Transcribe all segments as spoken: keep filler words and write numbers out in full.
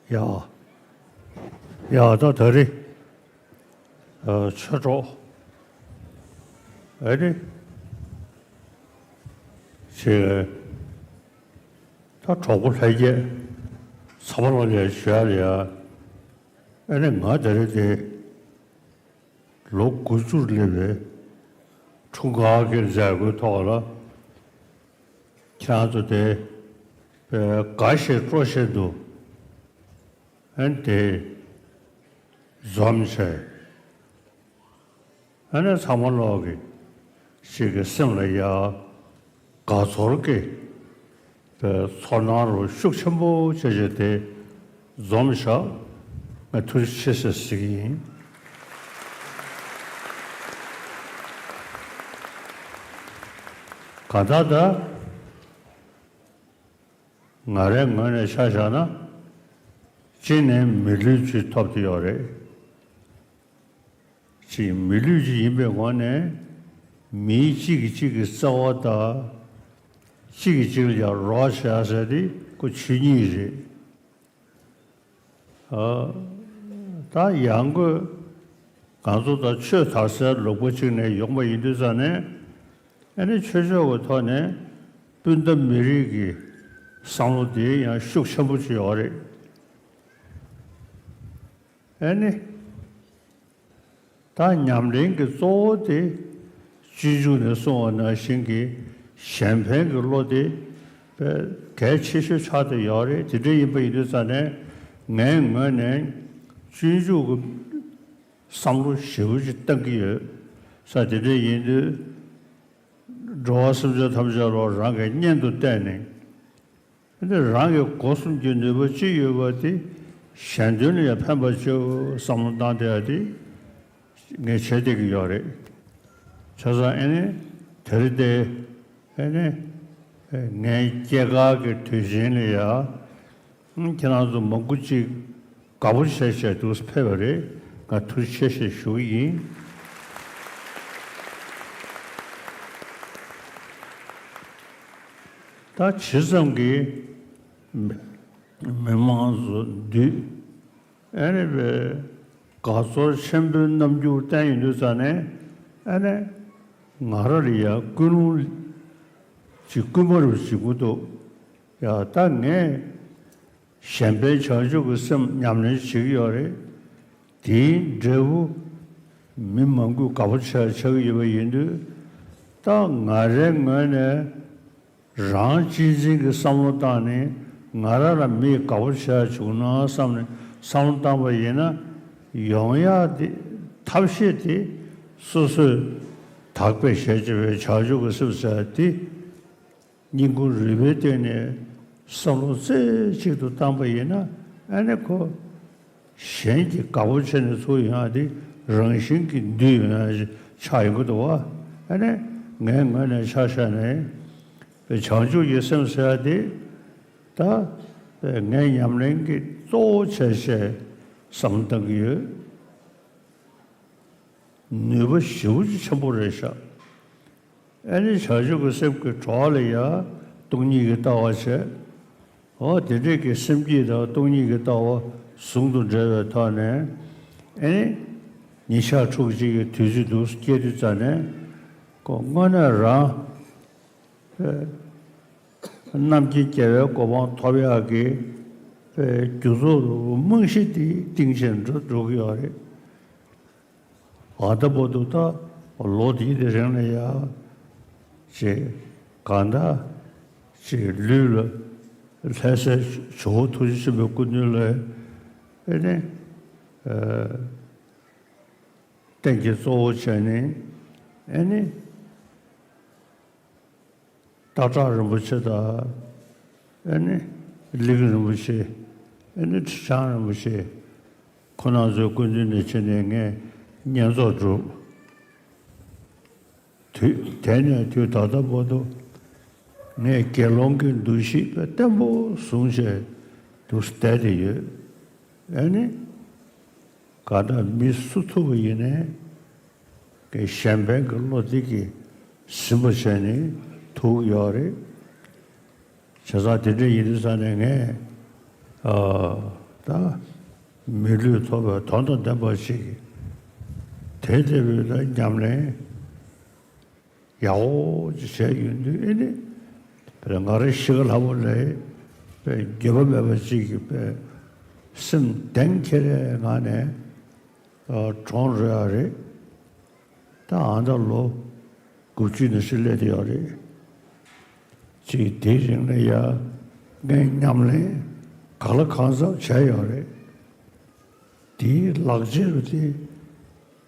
ཡ། ཡ་ད་ད་རེས་ཨ་ཆོས་གྲོགས་ཨ་ནི་ཅིག་ད་གྲོགས་པོ་ལྷན་རྒྱས་ཚང་མ་ལ་ལས་ཞུ་ཡ་ལ་ཡ། ཨ་ནི་ང་ད་རེས་དེ་ལོ་དགུ་བཅུར་སླེབས་པའི་འཁྲུངས་སྐར་གྱི་མཛད་སྒོའི་ཐོག་ལ། ཁྱེད་རང་ཚོ་དེ་དགའ་ཞིང་སྤྲོ་བཞིན་དུ་ཨན་དེ་འཛོམས་བྱས། ཨ་ནི་ཚང་མ་ལོག་གི་ཞིག་གི་སེམས་ལ་ཡ་དགའ་ཚོར་གྱི་ཚོར་སྣང་རུ་ཤུགས་ཆེན་པོ་བྱས་བྱས་དེ་འཛོམས་བཞག་ང་ཐུགས་རྗེ་ཆེ་ཟེར་ཟེར་གྱི་ཡིན། གང་ལྟར་ད་ང་རའི་ངོས་ནས་ཆ་བཞག་ན་གཅིག་ནས་མི་ལུས་ཅིག་ཐོབ་བསྡད་ཡོད་རེད། ཅིག་མི་ལུས་ཅིག་ཡིན་པའི་ངོས་ནས་མིའི་གཅིག་གིས་གཅིག་གི་བརྩེ་བ་དང་གཅིག་གིས་གཅིག་ལ་ཡང་རོགས་བྱེད་ཡ་ཟེར་དེ་ཁོ་ཆོས་ཉིད་རེད། ཨ། ད་ཡང་སྒོས་ང་ཚོ་ད་ཆོས་དར་སའི་ལུང་པ་གཅིག་ནས་ཡོང་པ་ཡིན་དུས་ཙང་ནས་ཨ་ནི་ཆོས་ཕྱོགས་ཀྱི་ཐོག་ནས་སྤུན་ཟླ་མི་རིགས་ཀྱི་བསམ་བློ་དེ་ཡང་ཤུགས་ཆེན་པོ་ཅིག་ཡོད་རེད། ཨ་ནི། ད་ཉམས་ལེན་གྱི་གཙོ་བོ་དེ་སྤྱོད་འཇུག་ནས་གསུངས་པ་ནང་བཞིན་གྱི་གཞན་ཕན་གྱི་བློ་དེ་དཔེ་གལ་ཆེ་ཤོས་ཆགས་བསྡད་ཡོད་རེད། དེ་འདྲ་ཡིན་པ་ཡིན་དུས་ཙང་ནས་ངའི་ངོས་ནས་སྤྱོད་འཇུག་གི་བསམ་བློ་ཞེ་པོ་ཅིག་བཏང་གི་ཡོད་ས། དེ་འདྲ་ཡིན་དུས་འགྲོ་བ་སེམས་ཅན་ཐམས་ཅད་ལ་རང་གི་གཉེན་དུ་བལྟས་ནས། འདི་རང་གི་སྒོ་གསུམ་གྱི་ནུས་པ་ཅི་ཡོད་པ་དེ་གཞན་དོན་ལ་ཡང་ཕན་པ་ཅིའོ་བསམ་བློ་བཏང་བསྡད་ཡ་དེ་ངས་བྱེད་བསྡད་ཀྱི་ཡོད་རེད། བྱས་ཙང་ཨ་ནི་དེ་རིང་དེ་ཨ་ནི་ངའི་སྐྱེས་སྐར་གྱི་དུས་ཆེན་ལ་ཡ་ཁྱེད་རང་ཚོ་མང་པོ་ཅིག་དགའ་པོ་བྱས་བྱས་འདུག་ཕེབས་པ་རེད། ང་ཐུགས་རྗེ་ཆེ་ཞེས་ཞུ་གི་ཡིན། ད་ཇི་ཙམ་གྱིས་མི་མང་ཚོ་འདུས་ཨ་ནི་བའི་དགའ་ཚོར་ཆེན་པོའི་རྣམ་འགྱུར་བསྟན་ཡོང་དུས་ཙང་ནས་ཨ་ནི་ང་རང་ལ་ཡང་ཀུན་སློང་ཅིག་སྐུལ་མ་རུ་བྱེད་དགོས་འདུག་ཡ་ད་ངས་གཞན་ཕན་བྱང་ཆུབ་ཀྱི་སེམས་ཉམས་ལེན་བྱེད་ཀྱི་ཡོད་རེད། དེའི་འབྲས་བུ་མི་མང་པོས་དགའ་པོ་ཆགས་ཆགས་ཀྱི་ཡོད་པ་ཡིན་དུས་ད་ང་རའི་ངོས་ནས་རང་གཅེས་འཛིན་གྱི་བསམ་བློ་བཏང་ནས་ང་རང་ལ་མིས་དགའ་པོ་བྱས་བྱུང་ན་བསམ་ནས་བསམ་བློ་བཏང་པ་ཡིན་ན་ཡོང་ཡག་དེ་ཐབས་ཤེས་དེ་སོ་སོས་དག་པའི་ཞལ་ལྕེ་བའི་བྱང་ཆུབ་ཀྱི་སེམས་ཟེར་དེ། སྙིང་ཁུང་རུས་པའི་སྟེང་ནས་བསམ་བློ་རྩེ་གཅིག་ཏུ་བཏང་པ་ཡིན་ན་ཨ་ནི་ཁོ་གཞན་གྱིས་དགའ་པོ་བྱས་ནས་ཚུར་ཡོང་ཡ་དེ་རང་བཞིན་གྱིས་འདུས་ཡོང་ཡ་ཆགས་ཡོང་གི་འདུག་བ། ཨ་ནི་ངའི་ངོས་ནས་ཆ་བཞག་ནས་བྱང་ཆུབ་ཀྱི་སེམས་ཟེར་ཡ་དེ་ད་ངའི་ཉམས་ལེན་གྱི་གཙོ་བོ་བྱས་བྱས་བསམ་བློ་བཏང་གི་ཡོད། ནུས་པ་ཞེ་པོ་ཅིག་ཆེན་པོ་རེད་ཤག་ཨ་ནི་བྱང་ཆུབ་ཀྱི་སེམས་ཀྱི་གྲོགས་ལ་ཡང་སྟོང་ཉིད་ཀྱི་ལྟ་བ་བྱས། འོ་དེ་འདྲས་ཀྱི་སེམས་བསྐྱེད་དང་སྟོང་ཉིད་ཀྱི་ལྟ་བ་ཟུང་དུ་འབྲེལ་བའི་ཐོག་ནས་ཨ་ནི་ཉིན་ཞག་ཕྲུགས་གཅིག་གི་དུས་ཚོད་འདུག་སྐྱེལ་དུས་ཙམ་ནས་ཁོ་དངོས་གནས་རང་རྣམ་མཁྱེན་རྒྱལ་བའི་གོ་འཕང་ཐོབ་ཡག་གི་རྒྱུ་ཚོགས་རྨང་གཞི་དེ་གཏིང་ཆེན་འགྲོ་འགྲོ་གི་ཡོད་རེད། ཨ་ད་བར་དུ་ད་ལོ་འདིའི་དེ་རིང་ལ་ཡ་ཅེ་གང་ལྟར་ཅེ་ལུས་ལ་ལྷ་སའི་ཇོ་བོ་ཐུགས་རྗེ་ཆེན་པོའི་སྐུ་མདུན་ལ་ཨེ་ནི་རྟེན་གྱི་གཙོ་བོ་བྱས་ནས་ཨེ་ནི། སྟག་བྲག་རིན་པོ་ཆེ་དང་། ཨེ་ནི། གླིང་རིན་པོ་ཆེ། ཨེ་ནི་ཁྲི་བྱང་རིན་པོ་ཆེ། ཁོང་རྣམ་ཚོའི་སྐུ་མདུན་ནས་ཕྱིན་ནས་ངས་བསྙེན་རྫོགས་བསྒྲུབས། དུས་དེ་ནས་དུས་ད་ལྟ་བར་དུ་ངས་དགེ་སློང་གི་འདུ་ཤེས་བརྟན་པོ་བཟུང་བྱས་འདུག་བསྡད་དེ་ཡོད། ཨེ་ནི། གང་ལྟར་མི་སུ་ཐུག་པ་ཡིན་ནའི་གི་གཞན་ཕན་གྱི་བློ་འདི་གིས་ཟིན་པ་བྱས་ནས་ཐུག་ཡོད་རེད། བྱས་ཙང་དེ་འདྲ་ཡིན་དུས་ཙང་ནས་ངས་ཨ། ད་མི་ལུས་ཐོབ་པའི་དོན་དང་ལྡན་པ་ཞིག་གིས་དེ་ལྟ་བུའི་ད་ཉམས་ལེན་ཡག་པོ་ཅིག་བྱས་ཡོང་དུས། ཨེ་ནི་དཔེར་ང་རང་ཤི་ཁ་ལྷ་མོ་ལས་དཔེ་འགྱོད་པ་མེད་པ་ཅིག་གིས་དཔེ་སེམས་གཏིང་ཁེལ་བའི་ངང་ནས་གྲོངས་འགྲོ་ཡ་རེད། ད་ཨ་ད་ལོ་དགུ་བཅུ་ནང་བཞིན་སླེབས་བསྡད་ཡོད་རེད། ཅིག་དེའི་རིང་ལ་ཡ་ངས་ཉམས་ལེན་གང་ལ་གང་འཚམ་བྱས་ཡོད་རེད། དེའི་ལག་རྗེས་རུ་དེ་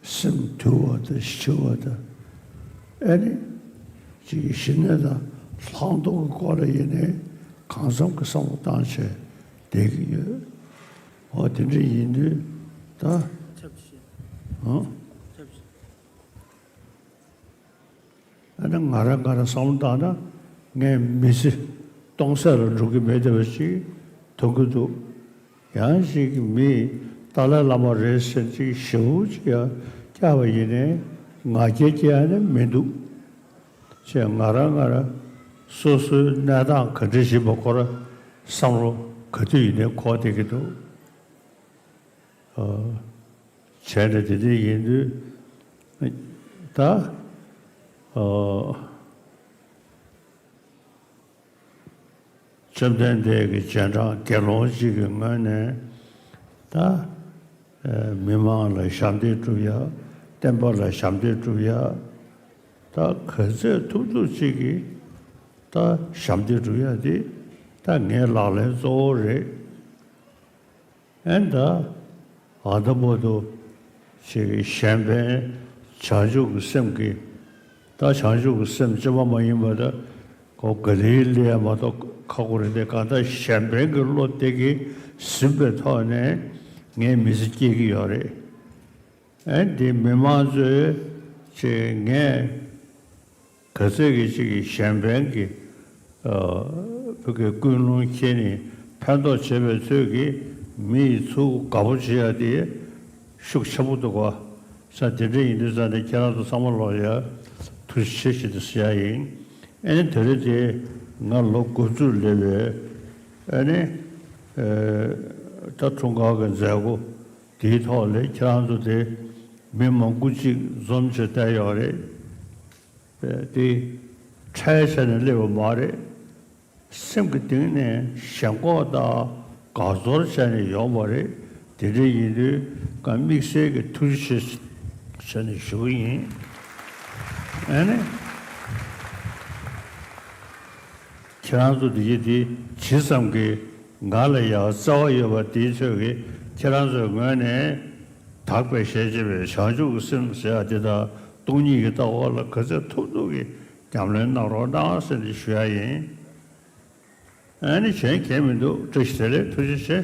སེམས་དུལ་བ་དང་ཞི་བ་དང་། ཨེ་ནི་ཅིག་ཞི་གནས་དང་ལྷག་མཐོང་གི་སྐོར་ལ་ཡིན་ནའི་གང་འཚམ་གྱི་བསམ་བློ་བཏང་བྱས་བསྡད་ཀྱི་ཡོད། འོ་དེ་འདྲ་ཡིན་དུས་ད་ཆབས་ཅིག་ཨང་ཆབས་ཅིག་ཨ་ནི་ང་རང་ང་རང་བསམ་བློ་བཏང་ན་ངས་མི་ཚེ་སྟོང་ཟད་ལ་འགྲོ་གི་མེད་བསྡད་པ་ཅིག་མཐོང་གི་འདུག་ཡང་ཅིག་མིས་ཏཱ་ལའི་བླ་མ་རེད་ཟེར་ཅིག་ཞེ་པོ་ཅིག་ཡང་བཀྱགས་པ་ཡིན་ནའི་ང་རྒྱལ་སྐྱེ་ཡ་ནི་མི་འདུག་ཅེས་ང་རང་ང་རང་སོ་སོའི་གནས་སྟངས་ག་འདྲ་ཞིག་པ་ཁོ་རང་བསམ་བློ་ག་དུས་ཡིན་ནའི་འཁོར་བསྡད་ཀྱི་འདུག་བྱས་ནས་དེ་འདྲ་ཡིན་དུས་ད་ཨ་བཅོམ་ལྡན་འདས་ཀྱི་རྗེས་འབྲང་དགེ་སློང་གཅིག་གི་ངོས་ནས་ད་ཨ་མི་མང་ལ་ཞབས་འདེགས་སྒྲུབ་ཡ། བསྟན་པ་ལ་ཞབས་འདེགས་སྒྲུབ་ཡ། ད་ག་ཚོད་ཐུབ་ཐུབ་ཅིག་གིས་ད་ཞབས་འདེགས་སྒྲུབ་ཡ་དེ་ད་ངའི་ལག་ལེན་གཙོ་བོ་རེད། ཨེ་ད་ཨ་ད་མོ་དུ་ཅིག་གཞན་ཕན་བྱང་ཆུབ་ཀྱི་སེམས་ཀྱིས། ད་བྱང་ཆུབ་ཀྱི་སེམས་ཅན་མ་མ་ཡིན་པ་ད་ཁོ་ག་ལེ་ལེ་ཡ་མ་གཏོགས་ཁག་པོ་རེད་དེ། གང་ལྟར་གཞན་ཕན་གྱི་བློ་དེ་གིས་ཟིན་པའི་ཐོག་ནས་ངའི་མི་ཚེ་སྐྱེལ་གྱི་ཡོད་རེད། ཨེ་འདི་མི་མང་ཚོས་ཅིག་ངས་ག་ཚོད་ཀྱི་ཅིག་གཞན་ཕན་གྱི་ཨ་བོད་ཀྱི་ཀུན་སློང་འཁྱེར་ནས་ཕན་ཐོགས་བྱེད་པའི་ཚོད་ཀྱིས་མི་ཡི་ཚུར་དགའ་པོ་བྱེད་ཡ་དེ་ཤུགས་ཆེན་པོ་འདུག་ག་ས་དེ་འདྲ་ཡིན་དུས་ཙང་ནས་ཁྱེད་རང་ཚོ་ཚང་མ་ལོག་ཡ་ཐུགས་རྗེ་ཆེ་ཞེས་དུ་ཟེར་ཡ་ཡིན། ཨེ་ནི་དེ་རིང་དེ་ང་ལོ་དགུ་བཅུ་སླེབས་པའི་ཨེ་ནི་ཨ་ད་འཁྲུངས་སྐར་གྱི་མཛད་སྒོ་དེའི་ཐོག་ལ་ཁྱེད་རང་ཚོ་དེ་མི་མང་པོ་ཅིག་འཛོམས་བྱས་བསྡད་ཡོད་རེད། དེ་ཁྲལ་བྱས་ནས་སླེབས་པ་མ་རེད། སེམས་ཀྱི་གཏིང་ནས་ཞེན་ཁོག་དང་དགའ་ཚོར་བྱས་ནས་ཡོང་བ་རེད། དེ་འདྲ་ཡིན་དུས་ང་དམིགས་བསལ་གྱི་ཐུགས་རྗེ་ཆེ་ཞུ་ནས་ཞུ་གི་ཡིན། ཨ་ནི་ཁྱེད་རང་ཚོ་འདི་གི་འདི་ཇི་ཙམ་གྱིས་ང་ལ་ཡང་བརྩེ་བ་ཡོད་པ་དེའི་ཚོད་ཀྱིས་ཁྱེད་རང་ཚོའི་ངོས་ནས་དག་པའི་ཞལ་ལྕེ་བའི་བྱང་ཆུབ་ཀྱི་སེམས་ཟེར་ཡ་དེ་དང་སྟོང་ཉིད་ཀྱི་ལྟ་བ་ལ་ག་ཚོད་ཐུབ་ཐུབ་ཀྱིས་ཉམས་ལེན་གནང་རོགས་གནང་ཟེར་ནས་ཞུ་ཡ་ཡིན། ཨ་ནི་གཞན་གང་མི་འདུག་བཀྲ་ཤིས་བདེ་ལེགས། ཐུགས་རྗེ་ཆེ།